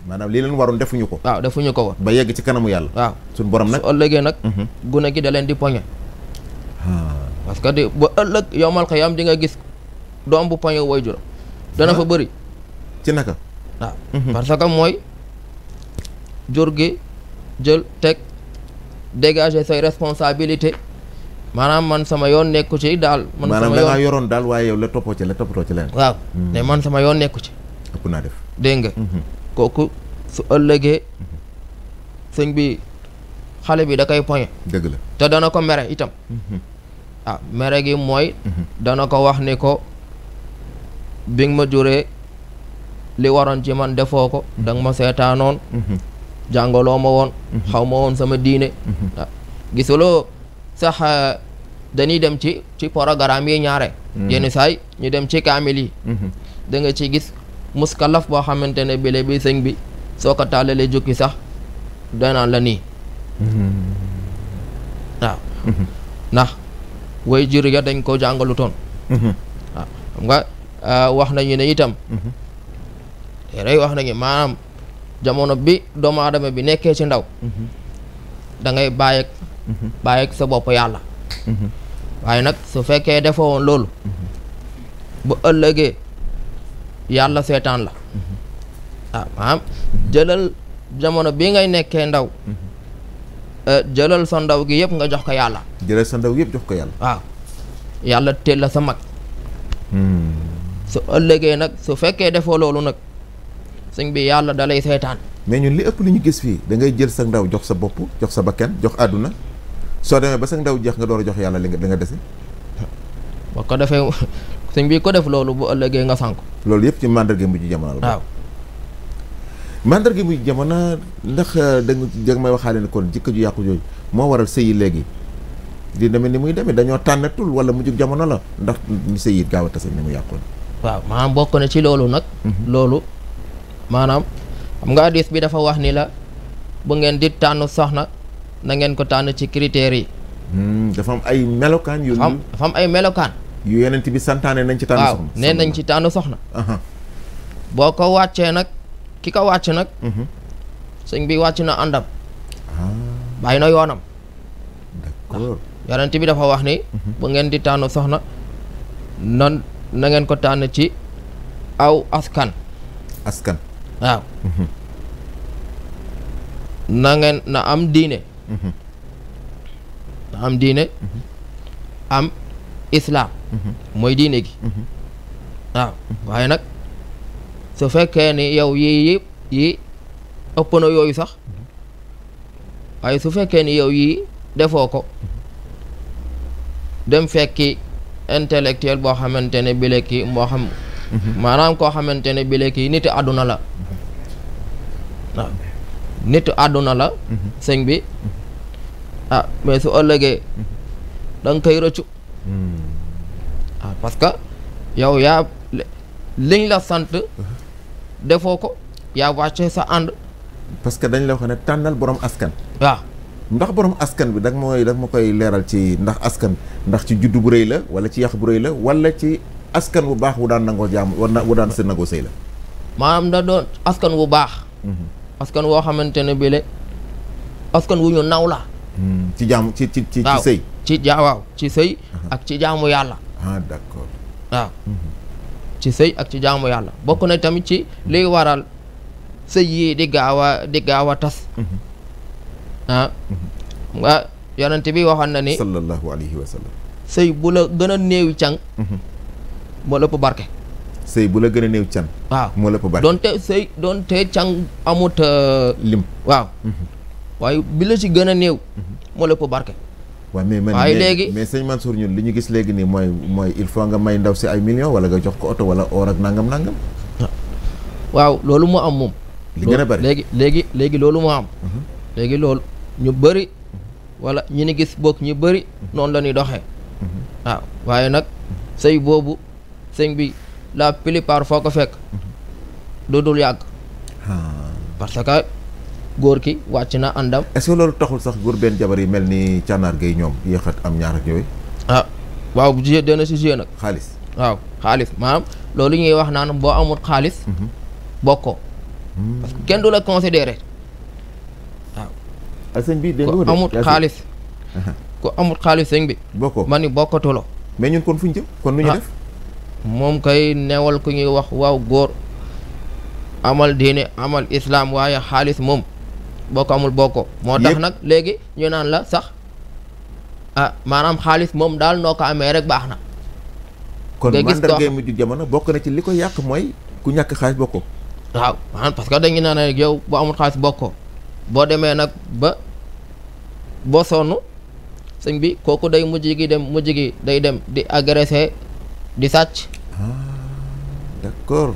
Speaker 2: maanaam li leen waroon defuñu ko
Speaker 3: waaw defuñu ko woon
Speaker 2: ba yegg ci kanamu yàlla
Speaker 3: waaw
Speaker 2: suñu borom nag
Speaker 3: su ëllëgee nag gune gi da leen di poñe parce que ba ëllëg yowmal xiyaam di nga gis doom bu poñe waajuram dana fa bëri
Speaker 2: ci naka
Speaker 3: waaw parce que mooy jur gi jël teg dégager say responsabilité maanaam man sama yoon nekku ci daal man
Speaker 2: maanaam da ngaa yoroon daal waaye yow la toppatoo ci leen
Speaker 3: waaw ne man sama yoon nekku ci
Speaker 2: ëpp naa def
Speaker 3: dégg nga kooku su ëllëgee sëñ bi xale bi da koy poñe
Speaker 2: dëgg la
Speaker 3: te dana ko mere itam mere gi mooy dana ko wax ni ko bi nga ma juree li waroon ci man defoo ko danga ma seetaanoon jàngaloo ma woon xaw ma woon sama diine gisuloo sax dañuy dem ci programme yi ñaare yenn saay ñu dem ci kaamil yi da nga ci gis muskalaf boo xamante ne bile bi sëñ bi soo ko tàllalee jukki sax danaan la nii waaw ndax way jur ya dañ ko jàngalutoon waaw xam nga wax nañu ne itam rey wax nañu maanaam jamono bi doomu aadama bi nekkee ci ndaw da ngay bàyyi ak sa bopp yàlla waaye nag su fekkee defoo woon loolu bu ëllëgee yàlla seetaan la waaw maanaam jëlal jamono bi ngay nekkee ndaw jëlal sa ndaw gi yëpp nga jox ko yàlla
Speaker 2: jëlal sa ndaw yëpp jox ko yàlla
Speaker 3: waaw yàlla teel la sa mag su ëllëgee nag su fekkee defoo loolu nag sëñ bi yàlla da lay seetaan
Speaker 2: mais ñun li ëpp li ñu gis fii da ngay jël sa ndaw jox sa bopp jox sa bakkan jox àdduna soo demee ba sa ndaw jeex nga door a jox yàlla li nga dese
Speaker 3: ba ko defee sëñ bi ko def loolu bu ëllëgee nga sànk
Speaker 2: loolu yëpp ci mandarga mujj jamono la
Speaker 3: waaw
Speaker 2: mandarga mujj jamono ndax da nga may waxaale ne kon jikko ju yàqu jooju moo waral sëyi léegi di demee ni muy demee dañoo tànnatul wala mujj jamono la ndax ñu sëyi gaaw a tase ni mu yàqoon
Speaker 3: waaw maanaam bokk na ci loolu nag loolu maanaam xam nga hadis bi dafa wax ni la bu ngeen di tànn soxna na ngeen ko tànn ci critères yi
Speaker 2: dafa am ay melokaan yu
Speaker 3: dafa am ay melokaan
Speaker 2: yu yeneen bi santaane nañ ci tànn soxna
Speaker 3: waaw nee nañ ci tànn soxna boo ko wàccee nag ki ko wàcc nag sëñ bi wàcc na àndam bàyyi na yoonam
Speaker 2: d'accord
Speaker 3: yeneen bi dafa wax ni bu ngeen di tànn soxna na ngeen ko tànn ci aw askan waaw na am diine na am diine am islaam mooy diine gi waaw waaye nag su fekkee ni yow yii ëpp na yooyu sax waaye su fekkee ni yow yii defoo ko dem fekki intellectuel boo xamante ne bile kii moo xam maanaam koo xamante ne bile kii nit àdduna la waaw nit àdduna la sëñ bi ah mais su ëllëgee da nga koy rëccu ah parce que yow yaa liñ la sant defoo ko yaa wàcce sa ànd
Speaker 2: parce que dañ la wax ne tànnal borom askan
Speaker 3: waaw
Speaker 2: ndax borom askan bi da ma koy leeral ci ndax askan ndax ci juddu bu rëy la wala ci yàq bu rëy la wala ci askan bu baax wu daan nangoo jaam wu daan sa nangoo sëy la
Speaker 3: maanaam da doon askan wu baax askan woo xamante ne bile askan wu ñu naw la
Speaker 2: ci jaam ci sëy
Speaker 3: ci waaw ci sëy ak ci jaamu yàlla
Speaker 2: ah d'accord
Speaker 3: waaw ci sëy ak ci jaamu yàlla bokk na tamit ci liy waral sëy yi di gaaw a tas ah nga yonent bi waxoon na ni
Speaker 2: sallallahu alayhi wa sallam
Speaker 3: sëy bu la gën a néew càng moo lëpp barke
Speaker 2: sëy bu la gën a néew can
Speaker 3: waaw
Speaker 2: moo lëpp barke
Speaker 3: doonte càng amut
Speaker 2: lim
Speaker 3: waaw waaye bi la ci gën a néew moo lëpp barke
Speaker 2: waaw mais léegi mais sëñ Mansour ñun li ñu gis léegi nii mooy il faut nga may ndaw si ay millions wala nga jox ko oto wala or ak nangam
Speaker 3: waaw loolu moo am moom
Speaker 2: li gën a bari
Speaker 3: léegi loolu moo am léegi loolu ñu bëri wala ñi ni gis bokk ñu bëri noonu la ñuy doxee waaw waaye nag sëy boobu sëñ bi la plupart foo ko fekk dul yàgg parce que góor ki wàcc na àndam.
Speaker 2: est-ce que loolu taxul sax góor benn jabar yi mel ni cànnaar gay ñoom yéexat am ñaar ak yooyu
Speaker 3: ah waaw bu jiyee dana si jiyee nag
Speaker 2: xaalis
Speaker 3: waaw xaalis maanaam loolu ñuy wax naan boo amul xaalis bokkoo parce que kenn du la considéré waaw
Speaker 2: sëñ bi dégg
Speaker 3: ku
Speaker 2: nga
Speaker 3: amul xaalis ku amul xaalis sëñ bi
Speaker 2: bokkoo
Speaker 3: ma ni bokkatuloo
Speaker 2: mais ñun kon fu ñu jëm kon nu ñu def
Speaker 3: moom kay neewal ku ñuy wax waaw góor amal diine amal islam waaye xaalis moom boo ko amul bokkoo moo tax nag léegi ñu naan la sax ah maanaam xaalis moom daal noo ko amee rek baax na
Speaker 2: kon mandarga mujj jamono bokk na ci li ko yàq mooy ku ñàkk xaalis bokkoo
Speaker 3: waaw maanaam parce que dañu naan rek yow boo amul xaalis bokkoo boo demee nag ba boo sonn sëñ bi kooku day mujj gi day dem di agressé di sàcc
Speaker 2: d'accord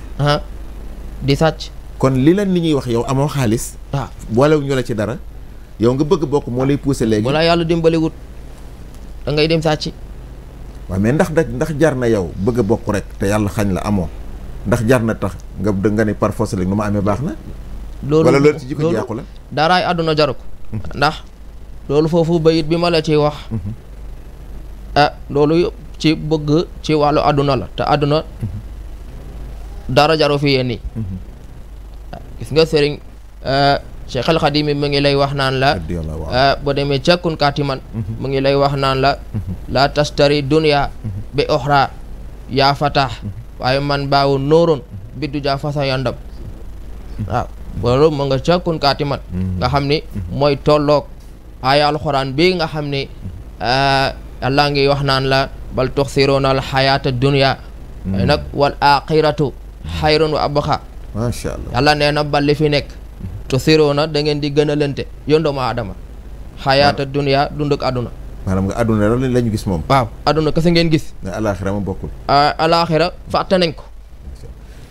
Speaker 3: di sàcc
Speaker 2: kon li la nit ñuy wax yow amoo xaalis
Speaker 3: waaw
Speaker 2: boolewuñu ñu la ci dara yow nga bëgg bokk moo lay poussé léegi
Speaker 3: wala yàlla dimbaliwut da ngay dem sàcc
Speaker 2: waaw mais ndax jar na yow bëgg a bokk rek te yàlla xañ la amoo ndax jar na tax nga ni par force rek nu ma amee baax na wala loolu ci jikko ji yàqu la
Speaker 3: daraay àdduna jaru ko ndax loolu foofu bayit bi ma la ciy wax loolu ci bëgg ci wàllu àdduna la te àdduna dara jaru fi yéen nii gis nga sëriñ Cheikh al Khadim mi ngi lay wax naan la boo demee cakkun kaatiman mu ngi lay wax naan la tastari dunya bi oxra yaa fataax waaye man baawu nóoroon biddu jaa fasa yandam waaw loolu mu nga cakkun kaatiman nga xam ni mooy tolloog aaya alxuraan bi nga xam ni yàlla ngi wax naan la bal tuxsiruuna al xayaata dunya waaye nag wal axiratu xayrun wa abqa
Speaker 2: macha allah
Speaker 3: yàlla nee na bal li fi nekk tuxsiruuna da ngeen di gën a lente yoon doomu aadama xayaata dunya dund ak àdduna
Speaker 2: maanaam nga àdduna loolu la ñu gis moom
Speaker 3: waaw àdduna kese ngeen gis
Speaker 2: nga alaxira ma bokkul
Speaker 3: alaxira fàtte nañ ko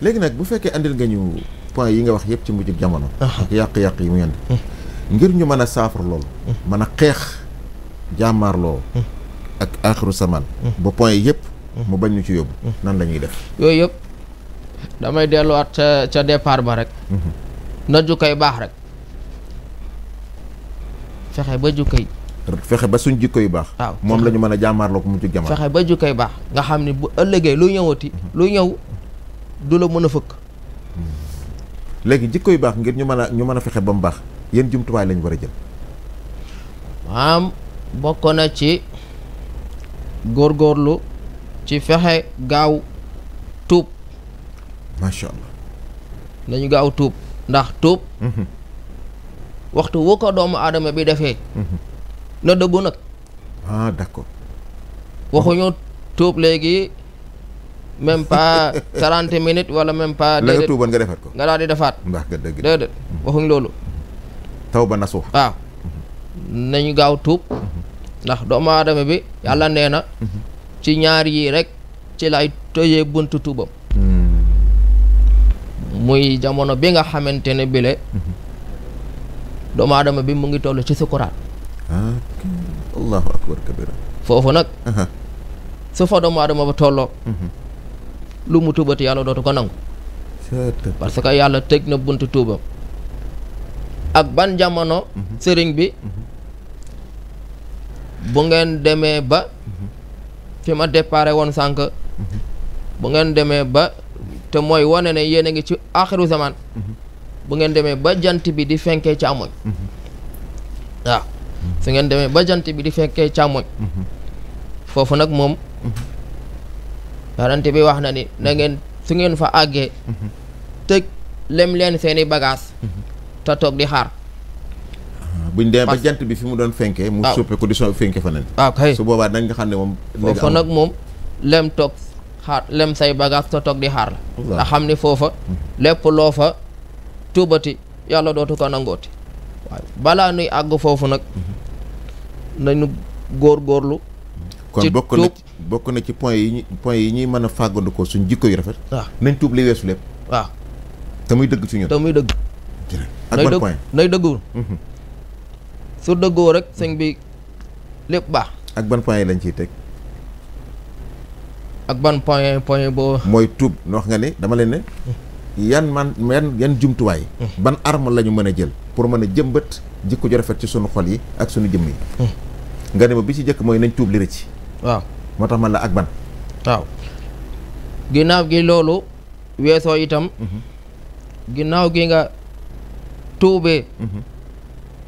Speaker 2: léegi nag bu fekkee andil nga ñu point yi nga wax yëpp ci mujjug jamono ak yàq-yàq yi mu yend ngir ñu mën a saafara loolu mën a xeex jàmmaarloo ak axiru samaan ba point yi yëpp mu bañ ñu ci yóbbu nan la ñuy def
Speaker 3: yooyu yëpp damay delluwaat ca départ ba rek na jukkay baax rek fexe ba suñ jikko yu baax
Speaker 2: waaw moom la ñu mën a jàmmaarloo ko mujjug jamono
Speaker 3: fexe ba jukkay baax nga xam ni bu ëllëgee lu ñëwati lu ñëw du la mën a fëkk
Speaker 2: léegi jikko yu baax ngir ñu mën a fexe ba mu baax yéen jumtuwaay lañ war a jël
Speaker 3: maam bokk na ci góorgóorlu ci fexe gaaw tuub
Speaker 2: macha allah
Speaker 3: nañu gaaw tuub ndax tuub waxtu wu ko doomu aadama bi defee na dëggu nag
Speaker 2: d'accord
Speaker 3: waxuñu tuub léegi même pas 30 minutes wala même pas
Speaker 2: la nga tuuboon nga defaat ko
Speaker 3: nga daal di defaat
Speaker 2: ndax nga dëgg
Speaker 3: déedéet waxuñ loolu
Speaker 2: tawba nasuux
Speaker 3: waaw nañu gaaw tuub ndax doomu aadama bi yàlla nee na ci ñaar yii rek ci lay tëjee buntu tuubam muy jamono bi nga xamante ne bile doomu aadama bi mu ngi toll ci sukuraat
Speaker 2: allahu akbar kabira
Speaker 3: foofu nag su fa doomu aadama ba tolloo lu mu tuubati yàlla dootu ko nangu parce que yàlla tëj na buntu tuubam ak ban jamono sëriñ bi bu ngeen demee ba fi ma déparé woon sànq bu ngeen demee ba te mooy wane ne yéen a ngi ci axiru zaman bu ngeen demee ba jant bi di fenkee càmmoñ waaw su ngeen demee ba jant bi di fenkee càmmoñ foofu nag moom yarante bi wax na ni na ngeen su ngeen fa àggee tëj lem leen seeni bagage te toog di xaar
Speaker 2: buñ demee ba jant bi fi mu doon fenkee mu soppe ko di so fenke fa nen
Speaker 3: waaw kay
Speaker 2: su boobaa dañ nga xam ne moom
Speaker 3: foofa nag moom lem toog xaar lem say bagage te toog di xaar la nga xam ni foofa lépp loo fa tuubati yàlla dootu ko nangooti waaye balaa nuy àgg foofu nag nañu góorgóorlu
Speaker 2: kon bokk na ci point yi ñuy mën a fàggandikoo suñ jikko yu rafet
Speaker 3: waaw
Speaker 2: nañ tuub li weesu lépp
Speaker 3: waaw
Speaker 2: te muy dëgg ci ñun
Speaker 3: te muy dëgg
Speaker 2: ak ban point
Speaker 3: nay dëggul su dëggoo rek sëñ bi lépp baax
Speaker 2: ak ban point yi lañ ciy teg
Speaker 3: ak ban point boo
Speaker 2: mooy tuub wax nga ni dama leen ne yan jumtuwaay ban arme la ñu mën a jël pour mën a jëmbat jikko ju rafet ci sunu xol yi ak sunu jëmm yi nga ne ma bi ci jëkk mooy nañ tuub li rëcc
Speaker 3: waaw
Speaker 2: moo tax man la ak ban
Speaker 3: waaw ginnaaw gi loolu weesoo itam ginnaaw gi nga tuubee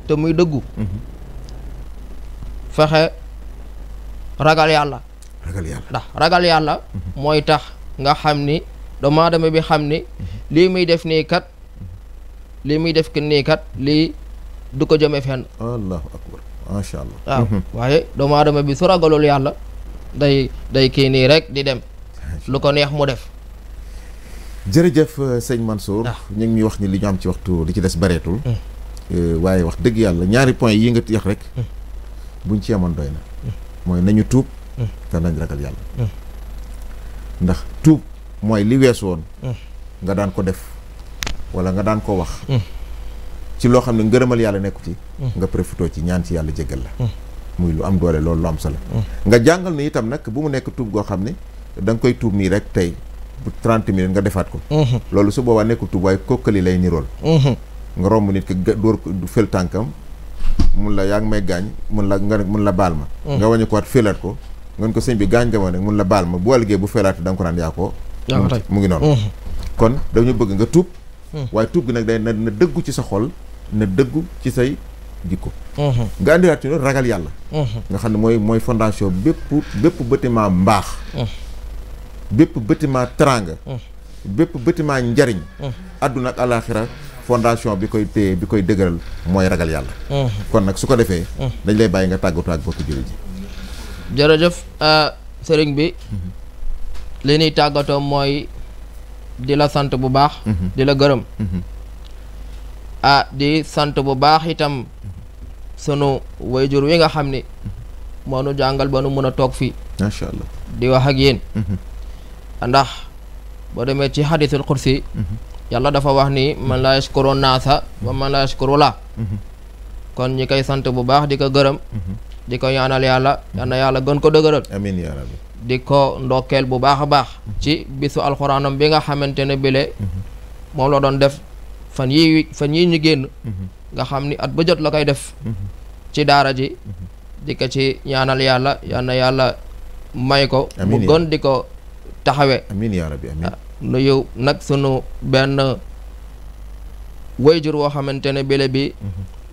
Speaker 3: te muy dëggu fexe ragal yàlla ndax ragal yàlla mooy tax nga xam ni doomu aadama bi xam ni lii muy def nii kat lii du ko jëme fenn
Speaker 2: allahu akbar masha allah
Speaker 3: waaw waaye doomu aadama bi su ragalul yàlla day kii nii rek di dem lu ko neex mu def
Speaker 2: jërëjëf sëñ Mansour ñu ngi ñuy wax ni li ñu am ci waxtu li ci des bareetul waaye wax dëgg yàlla ñaari point yi nga yax rek buñ ci amoon doy na mooy nañu tuub te nañ ragal yàlla ndax tuub mooy li weesu woon nga daan ko def wala nga daan ko wax ci loo xam ne ngërëmal yàlla nekku ci nga profitoo ci ñaan ci yàlla jéggal la muy lu am doole loolu lu am solo nga jàngal ni itam nag bu mu nekk tuub goo xam ne da nga koy tuub nii rek tey bu 30 minutes nga defaat ko loolu su boobaa nekkul tuub waaye kokkali lay nirool nga romb nit ki dóor ko fël tànkam mun la yaa ngi may gaañ mun la baal ma nga wañu ko waat fëlaat ko ngeen ko sëñ bi gaañ nga ma nag mun la baal ma bu ëllëgee bu fëlaat da nga ko naan yaa ko mu ngi noonu kon dañu bëgg nga tuub waaye tuub gi nag day na dëggu ci sa xol na dëggu ci say jikko nga andiwaat ci noonu ragal yàlla nga xam ne mooy fondation bépp bâtiment mbaax bépp bâtiment teranga bépp bâtiment njariñ àdduna ak alaaxira fondation bi koy téye bi koy dëgëral mooy ragal yàlla kon nag su ko defee dañ lay bàyyi nga tàggatoo ak bokk jullit ji
Speaker 3: jërëjëf sëriñ bi li ñuy tàggatoo mooy di la sant bu baax di la gërëm di sant bu baax itam sunu wayjur wi nga xam ni moo nu jàngal ba nu mën a toog fii
Speaker 2: macha allah
Speaker 3: di wax ak yéen ndax boo demee ci hadisul kursi yàlla dafa wax ni man la yashkuru naasa wa man la yashkuru la kon ñi koy sant bu baax di ko gërëm di ko ñaanal yàlla yal na yàlla gën ko dëgëral
Speaker 2: amiin yaa rabbi
Speaker 3: di ko ndokkeel bu baax a baax ci bisu alxuraanam bi nga xamante ne bile moom la doon def fan yii ñu génn nga xam ni at ba jot la koy def ci daara ji di ko ci ñaanal yàlla yal na yàlla may ko mu gën di ko taxawe
Speaker 2: amiin yaa rabbi amiin
Speaker 3: nuyu nag sunu benn wayjur woo xamante ne bile bi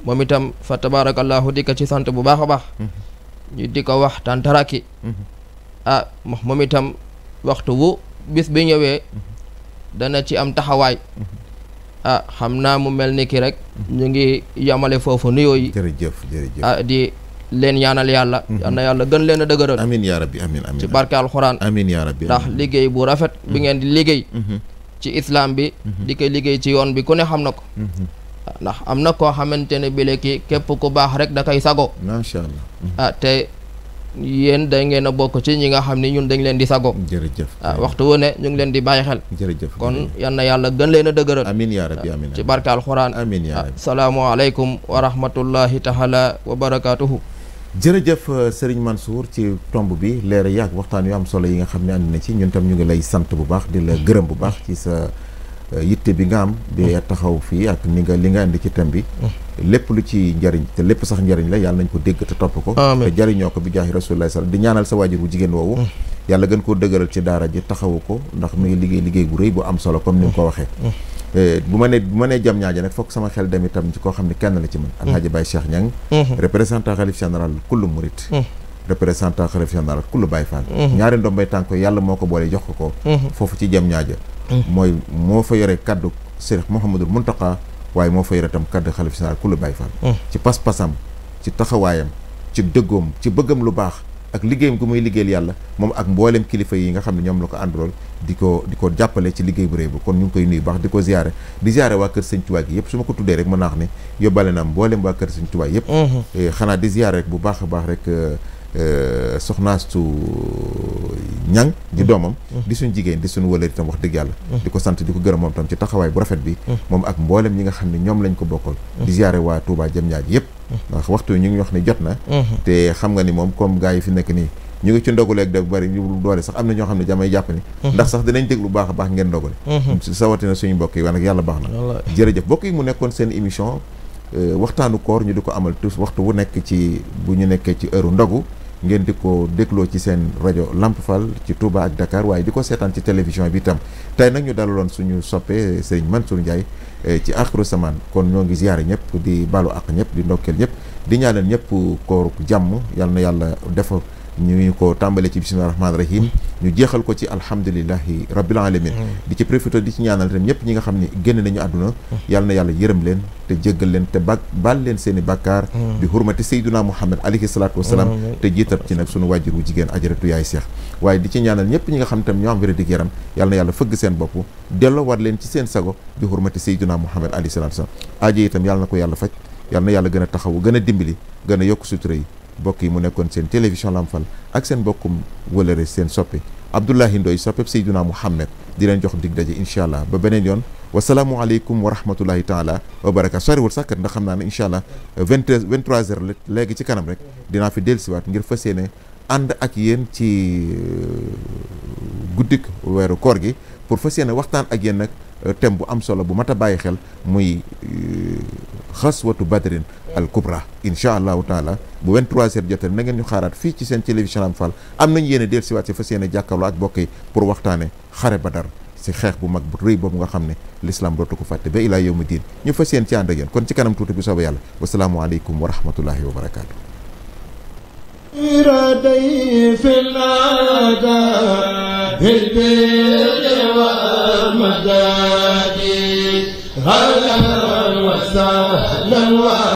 Speaker 3: moom itam fa tabarakallahu di ko ci sant bu baax a baax ñu di ko wax tantaraki moom itam waxtu wu bis bi ñëwee dana ci am taxawaay xam naa mu mel ni ki rek ñu ngi yamale foofu nuyoo yi
Speaker 2: jërëjëf
Speaker 3: di leen ñaanal yàlla yal na yàlla gën leen a dëgëral
Speaker 2: amiin yaa rabbi amiin amiin
Speaker 3: ci barke alxuraan
Speaker 2: amiin yaa rabbi
Speaker 3: ndax liggéey bu rafet bi ngeen di liggéey ci islam bi di koy liggéey ci yoon bi ku ne xam na ko ndax am na koo xamante ne bi léegi képp ku baax rek da koy sago
Speaker 2: macha allah
Speaker 3: te yéen da ngeen a bokk ci ñi nga xam ni ñun dañ leen di sago.
Speaker 2: jërëjëf
Speaker 3: waxtu wu ne ñu ngi leen di bàyyi xel.
Speaker 2: jërëjëf
Speaker 3: kon yal na yàlla gën leen a dëgëral.
Speaker 2: amiin yaa rabbi amiin
Speaker 3: ci barke alxuraan.
Speaker 2: amiin yaa rabbi.
Speaker 3: salaamualeykum wa rahmatullahi taala wa barakaatuhu.
Speaker 2: jërëjëf Serigne Mansour ci tomb bi leer yaag waxtaan yu am solo yi nga xam ne andi na ci ñun tam ñu ngi lay sant bu baax di la gërëm bu baax ci sa yitte bi nga am di taxaw fii ak li nga indi ci thème bi lépp lu ci njariñ te lépp sax njariñ la yàlla nañ ko dégg te topp ko te jariñoo ko bi jaahi rasulullah di ñaanal sa waajur bu jigéen woowu yàlla gën koo dëgëral ci daara ji taxawu ko ndax mi ngi liggéey bu rëy bu am solo comme ni nga ko waxee bu ma nee jam ñaaja nag fokk sama xel dem itam ci koo xam ne kenn la ci man Alhaji Baye Cheikh Niang représentant xalif général kullu murit représentant xalif général kullu Baye Fall ñaari ndombay tànk yàlla moo ko boole jox ko foofu ci jam ñaaja mooy moo fa yore kaddu Cheikh Mouhamadul Mountakha waaye moo fa yore tam kaddu xalif général kullu Baye Fall ci pas-pasam ci taxawaayam ci dëggoom ci bëggam lu baax ak liggéeyam gu muy liggéeyal yàlla moom ak mboolem kilifa yi nga xam ne ñoom la ko àndalool di ko jàppale ci liggéey bu réy bu kon ñu ngi koy nuyu baax di ko ziare waa kër Sëñ Tuubaa gi yëpp su ma ko tuddee rek mën naa wax ne yóbbale na mboolem waa kër Sëñ Tuubaa yëpp xanaa di ziare rek bu baax a baax rek soxnaastu ñang di doomam di suñ jigéen di suñu wëlër itam wax dëgg yàlla di ko sant di ko gërëm moom tam ci taxawaay bu rafet bi moom ak mboolem ñi nga xam ne ñoom lañ ko bokkal di ziare waa Touba jëm ñaaji yëpp ndax waxtu ñu ngi wax ne jot na te xam nga ni moom comme gars yi fi nekk nii ñu ngi ci ndoguleeg da bari ñu doole sax am na ñoo xam ne jamay jàpp ni ndax sax dinañ déglu baax a baax ngeen ndogule sawatina suñu mbokk yi waa nag yàlla baax na jërëjëf mbokk yi mu nekkoon seen émission waxtaanu koor ñu di ko amal tous waxtu wu nekk ci bu ñu nekkee ci heure ndogu ngeen di ko dégloo ci seen rajo Lamp Fall ci Touba ak Dakar waaye di ko seetaan ci télévision bi itam tey nag ñu dalaloon suñu soppe Serigne Mansour Ndiaye ci Axiru Samaan kon ñoo ngi ziyaare ñëpp di balu ak ñëpp di ndokkeel ñëpp di ñaanal ñëpp kooru jàmm yal na yàlla def ñu ko tàmbale ci bismillahi rahmaani rahim ñu jeexal ko ci alhamdulillahi rabbil alamin di ci profité di ci ñaanal itam ñëpp ñi nga xam ne génn nañu àdduna yal na yàlla yërëm leen te jéggal leen te baal leen seen i bàkkaar bi hurmati sayyiduna Muhammad alayhi salaatu wasalaam te jiital ci nag sunu wàjjur wu jigéen ajaratu yaay Seex waaye di ci ñaanal ñëpp ñi nga xam itam ñoo am wér-dig yaram yal na yàlla fëgg seen bopp delloo war leen ci seen sago bi hurmati sayyiduna Muhammad alayhi salaatu wasalaam aajo itam yàlla na ko yàlla faj yal na yàlla gën a taxawu gën a dimbali gën a yokk sutura yi mbokk yi mu nekkoon seen télévision Lamp Fall ak seen mbokkum wëlëre seen soppe Abdoulahi Ndoye soppeb Seydina Mouhamed di leen jox dig daje incha allah ba beneen yoon wasalaamualeykum wa rahmatullahi taala wa barakaatu soriwul sax kat ndax xam naa ne incha allah 23h léegi ci kanam rek dinaa fi dellusiwaat ngir fas yéene ànd ak yéen ci guddik weeru koor gi pour fas yéene waxtaan ak yéen nag thème bu am solo bu mat a bàyyi xel muy xaswatu badrin al kubra incha allahu taala bu 23h jotee na ngeen ñu xaaraat fii ci seen télévision Lamp Fall am nañu yéene del siwaat si fas yéene jàkkaarloo ak bokk yi pour waxtaane xare badar si xeex bu mag bu rëy boobu nga xam ne l'islam dootu ko fàtte ba ilaa yawmi diin ñu fas yéene ci ànd ak yéen kon ci kanam tuuti bi soobee yàlla wasalaamu aleykum wa rahmatullahi wa barakaatu.
Speaker 1: هلا وسهلا